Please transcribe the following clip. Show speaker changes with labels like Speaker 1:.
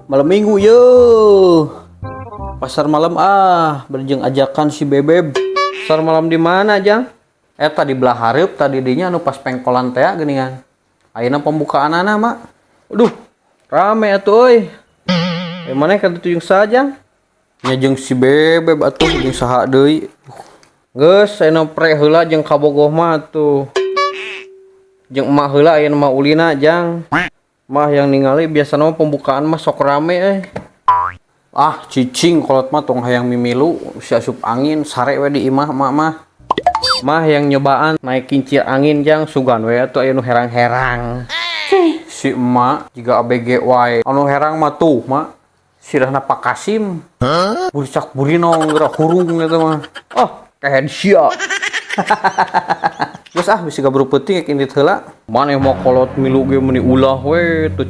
Speaker 1: Malam Minggu ye. Pasar malam ah, berjeng ajakan si Bebeb.
Speaker 2: Pasar malam di mana, Jang?
Speaker 1: Eta di belah hareup tadi dinya anu pas pengkolan tea geuningan. Ayeuna pembukaanana, Mak.
Speaker 2: Aduh, rame atuh euy. Eh, mana kan jeung saha, Jang?
Speaker 1: Nya jeung si Bebeb atuh, jeung saha deui.
Speaker 2: Geus, ayeuna pre heula jeung kabogoh mah tuh. Jeung emak heula ayeuna mah ulina, Jang. Mah yang ningali biasana mah pembukaan mah sok rame eh.
Speaker 1: Ah, cicing kolot mah tong hayang mimilu, si asup angin sare we di imah emak mah.
Speaker 2: Mah yang nyobaan naik kincir angin, Jang, sugan we atuh aya nu herang-herang.
Speaker 1: Si emak jiga ABG wae. Anu herang mah tuh, Mak. Sirahna Pak Kasim. Buricak burinong geura hurung eta mah.
Speaker 2: Oh, kehed sia.
Speaker 1: Geus ah, bisi gabru peuting ek indit heula.
Speaker 2: Maneh mah kolot milu ge meuni ulah we teu.